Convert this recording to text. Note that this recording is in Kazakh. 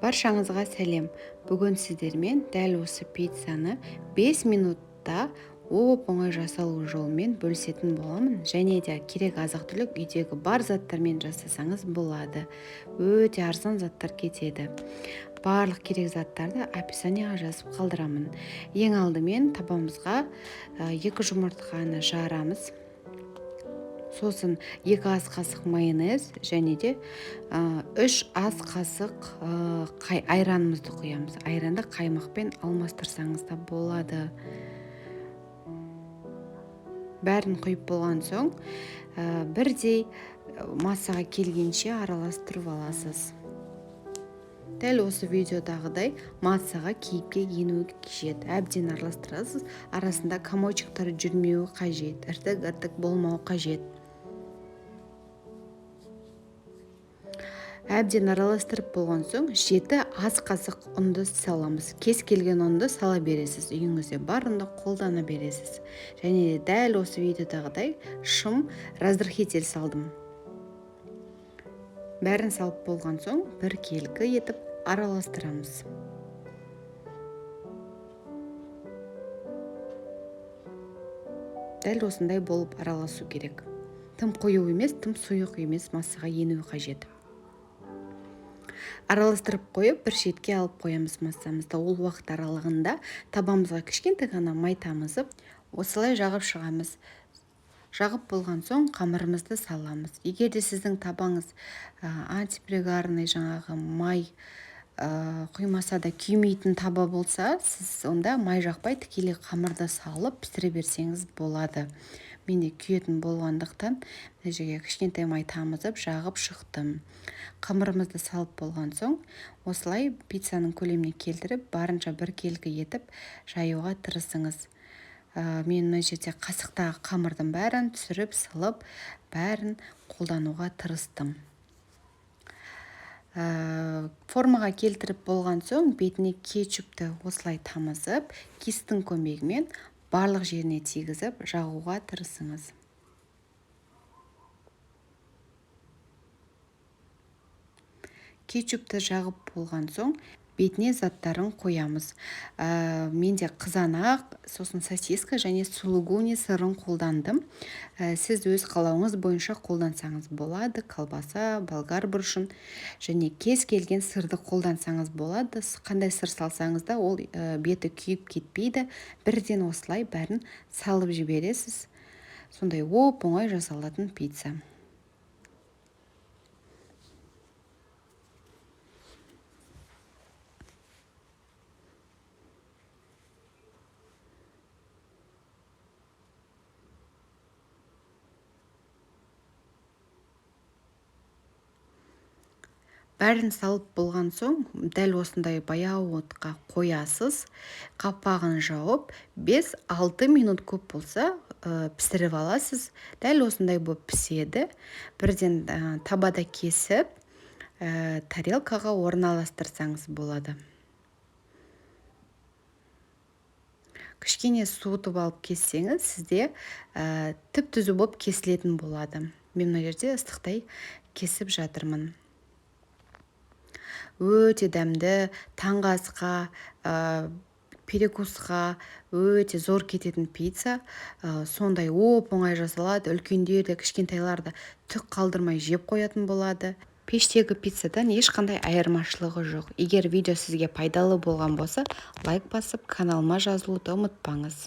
Баршаңызға сәлем. Бүгін сіздермен дәл осы пиццаны 5 минутта оп-оңай жасалу жолымен бөлісетін боламын. Және де керек азық-түлік үйдегі бар заттармен жасасаңыз болады. Өте арзан заттар кетеді. Барлық керек заттарды описанияға жазып қалдырамын. Ең алдымен табамызға 2 жұмыртқаны жарамыз. Сосын 2 ас қасық майонез және де 3 ас қасық айранымызды құямыз. Айранды қаймақпен алмастырсаңыз да болады. Бәрін құйып болған соң, бірдей массаға келгенше араластырып аласыз. Дәл осы видеодағыдай массаға кейіпке енуі қажет. Әбден араластырасыз, арасында комочектар жүрмеуі қажет, іртік-іртік болмауы қажет. Әбден араластырып болған соң 7 ас қасық ұнды саламыз. Кез келген ұнды сала бересіз, үйіңізде бар ұнды қолдана бересіз. Және де дәл осы видеодағыдай шым разрыхитель салдым. Бәрін салып болған соң біркелкі етіп араластырамыз. Дәл осындай болып араласу керек. Тым қою емес, тым сұйық емес массаға енуі қажет. Араластырып қойып, бір шетке алып қоямыз массамызды. Ол уақыт аралығында табамызға кішкентай ғана май тамызып, осылай жағып шығамыз. Жағып болған соң қамырымызды саламыз. Егер де сіздің табаңыз антипригарный жаңағы май құймаса да күймейтін таба болса, сіз онда май жақпай тікелей қамырды салып пісіре берсеңіз болады. Менде күйетін болғандықтан мына жерге кішкентай май тамызып жағып шықтым. Қамырымызды салып болған соң осылай пиццаның көлеміне келтіріп, барынша біркелкі етіп жаюға тырысыңыз. Мен мына жерде қасықтағы қамырдың бәрін түсіріп, сылып, бәрін қолдануға тырыстым. Формаға келтіріп болған соң бетіне кетчупті осылай тамызып, кистің көмегімен барлық жеріне тигізіп жағуға тырысыңыз. Кетчупті жағып болған соң бетіне заттарын қоямыз. Менде қызанақ, сосын сосиска және сулугуни сырын қолдандым. Сіз өз қалауыңыз бойынша қолдансаңыз болады. Колбаса, болгар бұрышын және кез келген сырды қолдансаңыз болады. Қандай сыр салсаңыз да ол беті күйіп кетпейді. Бірден осылай бәрін салып жібересіз. Сондай оп-оңай жасалатын пицца. Бәрін салып болған соң дәл осындай баяу отқа қоясыз, қапағын жауып 5-6 минут көп болса, пісіріп аласыз. Дәл осындай болып піседі. Бірден табада кесіп, тарелкаға орналастырсаңыз болады. Кішкене суытып алып кессеңіз, сізде түп-түзу болып кесілетін болады. Мен мына жерде ыстықтай кесіп жатырмын. Өте дәмді, таңғы асқа, перекусқа өте зор кететін пицца. Сондай оп-оңай жасалады. Үлкендер де, кішкентайлар да түк қалдырмай жеп қоятын болады. Пештегі пиццадан ешқандай айырмашылығы жоқ. Егер видео сізге пайдалы болған болса, лайк басып, каналыма жазылуды ұмытпаңыз.